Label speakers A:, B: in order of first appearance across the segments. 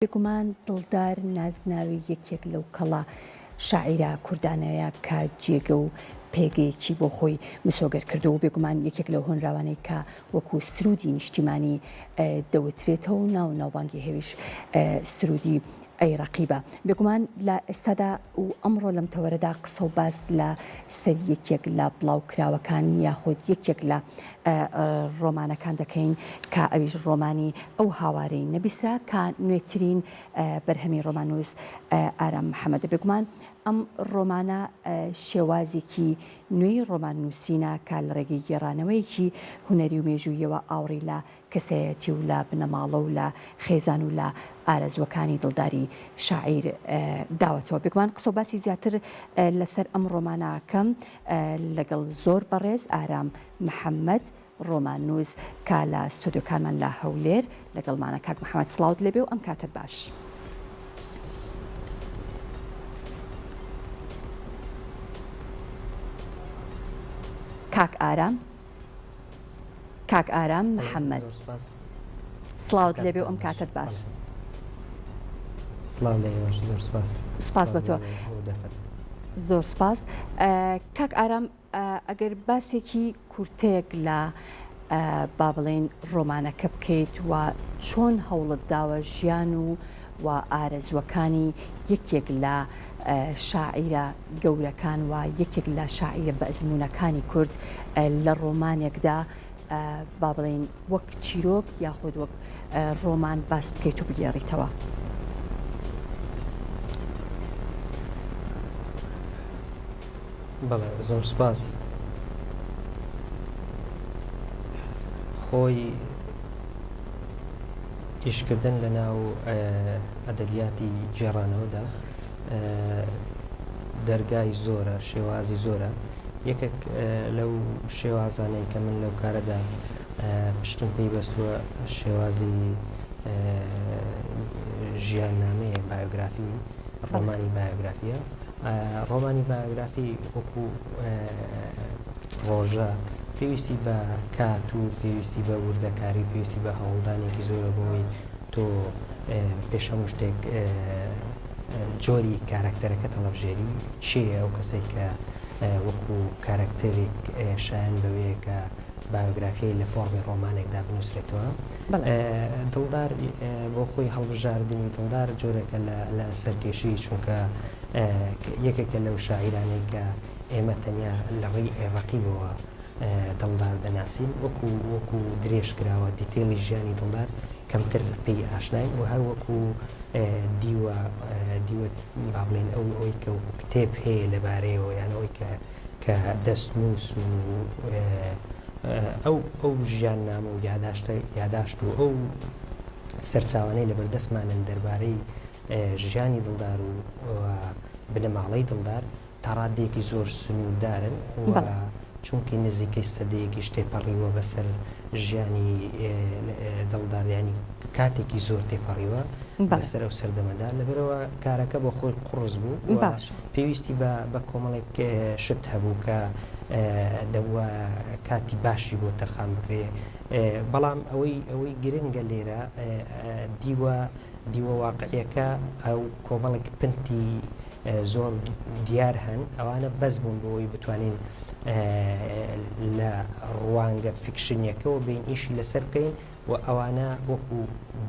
A: بێگومان دڵدار نازناوی یەکێک لەو کەڵە شاعیرە کوردانەیە کە جێگە و پێگەیەکی بۆ خۆی مسۆگەر کردووە و بێگومان یەکێک لەو هۆنراوانەی کە وەکو سرودی نیشتیمانی دەوترێتەوە و ناو ناوبانگی هەویش سرودی ئەی ڕەقیبە. بێگومان لە ئێستادا و ئەمڕۆ لەم تەوەرەدا قسە و باس لە سەر یەکێک لە بڵاوکراوەکان یاخود یەکێک لە ڕۆمانەکان دەکەین کە ئەویش ڕۆمانی ئەو هاوارەی نەبیسترا کە نوێترین بەرهەمی ڕۆماننووس ئارام محەمەدە. بێگومان ئەم ڕۆمانە شێوازێکی نوێی ڕۆماننووسینە کە لە ڕێگەی گێڕانەوەیەکی هونەری و مێژووییەوە ئاوڕی لە کەسایەتی و لە بنەماڵە و لە خێزان و لە ئارەزووەکانی دڵداری شاعیر داوەتەوە. بێگومان قسە و باسی زیاتر لەسەر ئەم ڕۆمانە ئەکەم لەگەڵ زۆر بەڕێز ئارام محەمەد ڕۆماننووس کە لە ستۆدیۆکانمان لە هەولێر لەگەڵمانە. کاک محەمەد سڵاوت لێبێ و ئەم کاتەت باش. کاک ئارام. کاک ئارام محەمەد سڵاوت لێبێ و ئەم کاتەت باش.
B: سڵاو لە ئێوەش زۆر سپاس.
A: سپاس بە تۆ زۆر سپاس. کاک ئارام ئەگەر باسێکی کورتەیەک لە با بڵێین ڕۆمانەکە بکەیت و چۆن هەوڵت داوە ژیان و و ئارەزووەکانی یەکێک لە شاعیرە گەورەکان و یەکێک لە شاعیرە بەئەزموونەکانی کورد لە ڕۆمانێکدا با بڵێین وەک چیرۆک یاخود وەک ڕۆمان باس بکەیت و بگێڕیتەوە.
B: بەڵێ زۆر سپاس. خۆی ئیشکردن لە ناو ئەدەبیاتی گێڕانەوەدا دەرگای زۆرە، شێوازی زۆرە. یەکێک لەو شێوازانەی کە من لەو کارەدا پشتم پێی بەستووە شێوازی ژیاننامەیە، بایۆگرافی، ڕۆمانی بایۆگرافیە. ڕۆمانی بایۆگرافی وەکو پڕۆژە پێویستی بە کات و پێویستی بە وردەکاری و پێویستی بە هەوڵدانێکی زۆرە بۆی تۆ پێش هەموو شتێک جۆری کارەکتەرەکەت هەڵبژێری چێ ئەو کەسێک کە وەکو کارەکتەرێک شایەن بەوەیە کە بایۆگرافیای لە فۆڕمی ڕۆمانێکدا بنووسرێتەوە. دڵدار بۆ خۆی هەڵبژاردنی دڵدار جۆرێکە لە سەرکێشی چونکە یەکێکە لەو شاعیرانەی کە ئێمە تەنیا لە ڕێی ئەی ڕەقیبەوە دڵدار دەناسین، وەکو وەکو درێژ کراوە detail ی ژیانی دڵدار کەمتر پێی ئاشناین و هەر وەکو دیوە دیوە با بڵێین ئەو ئەوەی کە وەکو کتێب هەیە لەبارەیەوە یان ئەوەی کە کە دەستنووس و ئەو ئەو ژیاننامە و یاداشتە یاداشت و ئەو سەرچاوانەی لەبەردەستمانن دەربارەی ژیانی دڵدار و بنەماڵەی دڵدار تا ڕاددەیەکی زۆر سنووردارن و چونکی نزیکەی سەدەیەکیش تێپەڕیوە بەسەر ژیانی دڵدار یانی کاتێکی زۆر تێپەڕیوە بەسەر ئەو سەردەمەدا لەبەرەوە کارەکە بۆ خۆی قوڕس بوو و پێویستی بە بە کۆمەڵێک شت هەبوو کە دەبووە کاتی باشی بۆ تەرخان بکرێ بەڵام ئەوەی ئەوەی گرنگە لێرە دیوە دیوە واقعیەکە ئەو کۆمەڵێک پنتی زۆر دیار هەن، ئەوانە بەس بوون بۆ ئەوەی بتوانین لە ڕوانگە فیکشنیەکەوە بێین ئیشی لەسەر بکەین و ئەوانە وەکو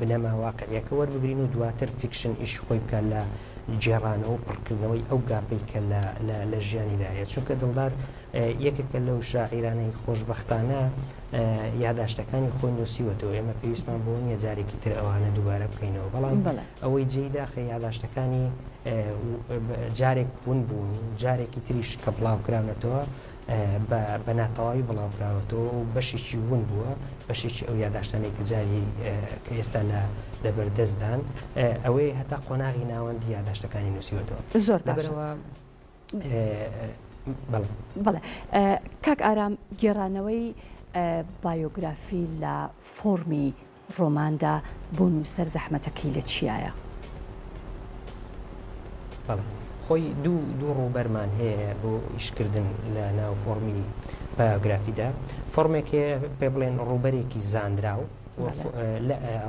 B: بنەما واقعیەکە وەربگرین و دواتر fiction ئیشی خۆی بکات لە گێڕانەوە و پڕکردنەوەی ئەو gap ەی کە لە ژیانیدا هەیە چونکە دڵدار یەکێکە لەو شاعیرانەی خۆشبەختانە یاداشتەکانی خۆی نووسیوەتەوە ئێمە پێویستمان بەوە نییە جارێکی تر ئەوانە دووبارە بکەینەوە بەڵام ئەوەی جێی داخە یاداشتەکانی جارێک ون بوون و جارێکی تریش کە بڵاوکراونەتەوە بە ناتەواوی بڵاوکراوەتەوە و بەشێکی ون بووە بەشێکی ئەو یاداشتانەی کە جاری کە ئێستا لە لەبەردەستدان ئەوەی هەتا قۆناغی ناوەندی یاداشتەکانی نووسیوەتەوە
A: زۆر باشە. بەڵێ کاک ئارام گێڕانەوەی بایۆگرافی لە فۆرمی ڕۆماندا بۆ نووسەر زەحمەتەکەی لە چیایە؟
B: بەڵێ خۆی دوو دوو ڕووبەرمان هەیە بۆ ئیشکردن لە ناو فۆڕمی بایۆگرافیدا فۆڕمێک هەیە پێ بڵێن ڕووبەرێکی زانراو.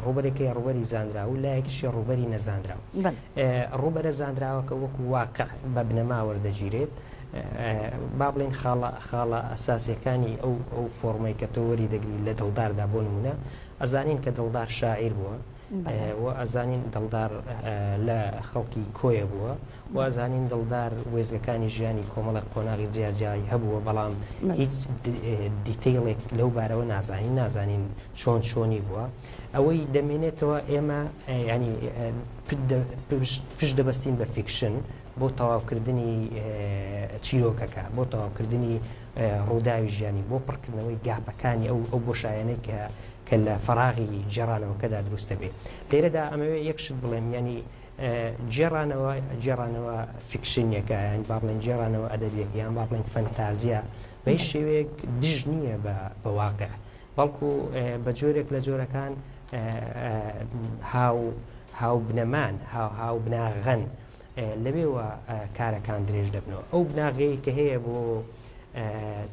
B: ڕووبەرێک هەیە ڕووبەری زانراو و لایەکیشی ڕووبەری نەزانراو. ڕووبەرە زانراوەکە وەکو واقع بە بنەما وەردەگیرێت، با بڵێین خاڵە خاڵە ئەساسیەکانی ئەو ئەو فۆڕمەی کە تۆ وەری دەگری لە دڵداردا بۆ نموونە ئەزانین کە دڵدار شاعیر بووە و ئەزانین دڵدار لە خەڵکی کۆیە بووە و ئەزانین دڵدار وێستگەکانی ژیانی کۆمەڵێک قۆناغی جیاجیای هەبووە بەڵام هیچ detail ێک لەو بارەوە نازانین نازانین چۆن چۆنی بووە ئەوەی دەمێنێتەوە ئێمە ینی پشت دەبەستین بە fiction بۆ تەواوکردنی چیرۆکەکە بۆ تەواوکردنی ڕووداوی ژیانی بۆ پڕکردنەوەی gap ەکانی ئەو ئەو بۆشایانەی کە کە لە فەراغی گێڕانەوەکەدا دروست دەبێت لێرەدا ئەمەوێ یەک شت بڵێم ینی گێڕانەوە، گێڕانەوە fiction ەکە یان با بڵێین گێڕانەوە ئەدەبیەکە یان با بڵێین فەنتازیا بە هیچ شێوەیەک دژ نییە بە بە واقع بەڵکو بە جۆرێک لە جۆرەکان هاو هاوبنەمان هاو هاوبناغەن لەوێوە کارەکان درێژ دەبنەوە ئەو بناغەیە کە هەیە بۆ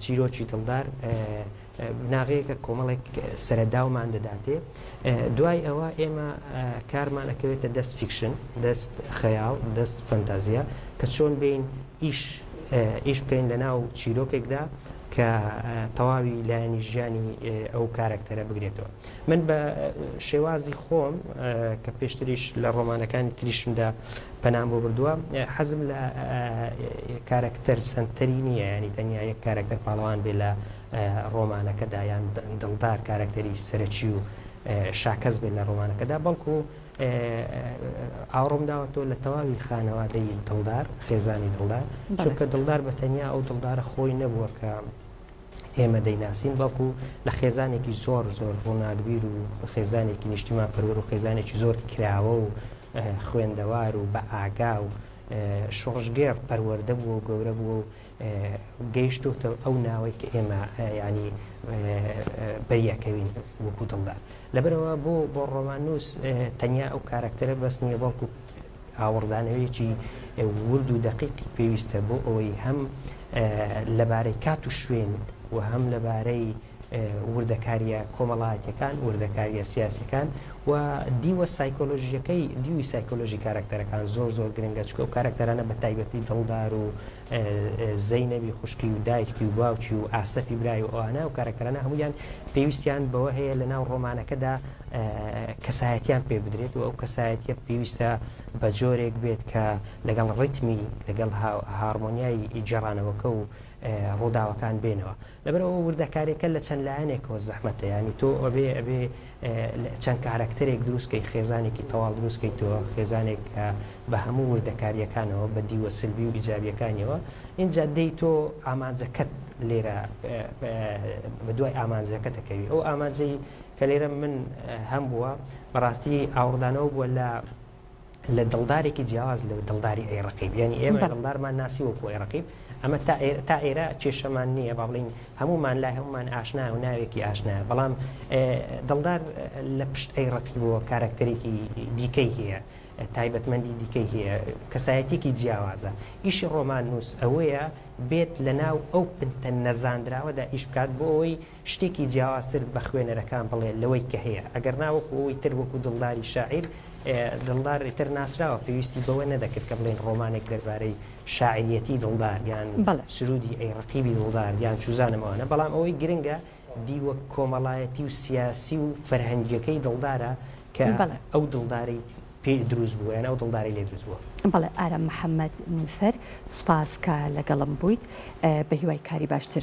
B: چیرۆکی دڵدار بناغەیەکە کۆمەڵێک سەرەداومان دەداتێ دوای ئەوە ئێمە کارمان ئەکەوێتە دەست fiction دەست خەیاڵ دەست فەنتازیا کە چۆن بین ئیش ئیش بکەین لە ناو چیرۆکێکدا کە تەواوی لایەنی ژیانی ئەو کارەکتەرە بگرێتەوە من بە شێوازی خۆم کە پێشتریش لە ڕۆمانەکانی تریشمدا پەنام بۆ بردووە حەزم لە کارەکتەر سەنتەری نییە ینی تەنیا یەک کارەکتەر پاڵەوان بێ لە ڕۆمانەکەدا یان دڵدار کارەکتەری سەرەکی و شاکەس بێت لە ڕۆمانەکەدا بەڵکو ئاوڕم داوەتەوە لە تەواوی خانەوادەی دڵدار خێزانی دڵدار چونکە دڵدار بە تەنیا ئەو دڵدارە خۆی نەبووە کە ئێمە دەیناسین، بەڵکو لە خێزانێکی زۆر زۆر ڕووناکبیر و خێزانێکی نیشتیمان پەروەر و خێزانێکی زۆر کراوە و خوێندەوار و بە ئاگا و شۆڕشگێڕ پەروەردە بووە و گەورە بووە و گەیشتۆتە ئەو ناوەی کە ئێمە ینی بەریەکەوین وەکو دڵدار. لەبەرئەوە بۆ بۆ ڕۆماننووس تەنیا ئەو کارەکتەرە بەس نییە بەڵکو ئاوڕدانەوەیەکی ورد و دەقیقی پێویستە بۆ ئەوەی هەم لەبارەی کات و شوێن و هەم لەبارەی وردەکارییە کۆمەڵایەتیەکان، وردەکارییە سیاسیەکان و دیوە سایکۆلۆژیەکەی دیوی سایکۆلۆژی کارەکتەرەکان زۆر زۆر گرنگە چونکە ئەو کارەکتەرانە بە تایبەتی دڵدار و زەینەبی خوشکی و دایکی و باوکی و ئاسەفی برای و ئەوانە و کارەکتەرانە هەموویان پێویستیان بەوە هەیە لە ناو ڕۆمانەکەدا کەسایەتیان پێ بدرێت و ئەو کەسایەتیە پێویستە بە جۆرێک بێت کە لەگەڵ ڕیتمی لەگەڵ هارمۆنیای گێڕانەوەکە و ڕووداوەکان بێنەوە لەبەرئەوە وردەکاریەکە لە چەند لایەنێکەوە زەحمەتە یانی تۆ ئەبێ ئەبێ چەند کارەکتەرێک دروست کەی خێزانێکی تەواو دروست کەیتەوە خێزانێک کە بە هەموو وردەکاریەکانەوە بە دیوە سلبی و ئیجابیەکانیەوە ئینجا دێی تۆ ئامانجەکەت لێرە بە دوای ئامانجەکەت ئەکەوی ئەو ئامانجەی کە لێرە من هەم بووە بەڕاستی ئاوڕدانەوە بووە لە لە دڵدارێکی جیاواز لە دڵداری ئەی ڕەقیب یعنی ئێمە دڵدارمان ناسی وەکو ئەی ڕەقیب ئەمە تا تا ئێرە کێشەمان نییە با بڵین هەمومان لای هەمومان ئاشنا و ناوێکی ئاشنایە بەڵام دڵدار لە پشت ئەی ڕەقیبەوە کارەکتەرێکی دیکەی هەیە تایبەتمەندی دیکەی هەیە کەسایەتێکی جیاوازە ئیشی ڕۆماننووس ئەوەیە بێت لە ناو ئەو پنتە نەزاندراوەدا ئیش بکات بۆ ئەوەی شتێکی جیاوازتر بە خوێنەرەکان بڵێ لەوەی کە هەیە، ئەگەر نا وەکو ئەوی تر وەکو دڵداری شاعیر، دڵدار ئیتر ناسراوە، پێویستی بەوە نەدەکرد کە بڵێین ڕۆمانێک دەربارەی شاعیریەتی دڵدار یان سروودی ئەی ڕەقیبی دڵدار یان چوزانم ئەوانە، بەڵام ئەوەی گرنگە دیوە کۆمەڵایەتی و سیاسی و فەرهەنگییەکەی دڵدارە کە ئەو دڵدارەی پێ دروست بووە یان ئەو دڵدارەی لێ دروست بووە.
A: بەڵێ ئارام محەمەد نووسەر، سوپاس کە لەگەڵم بوویت، بە هیوای کاری باشتر.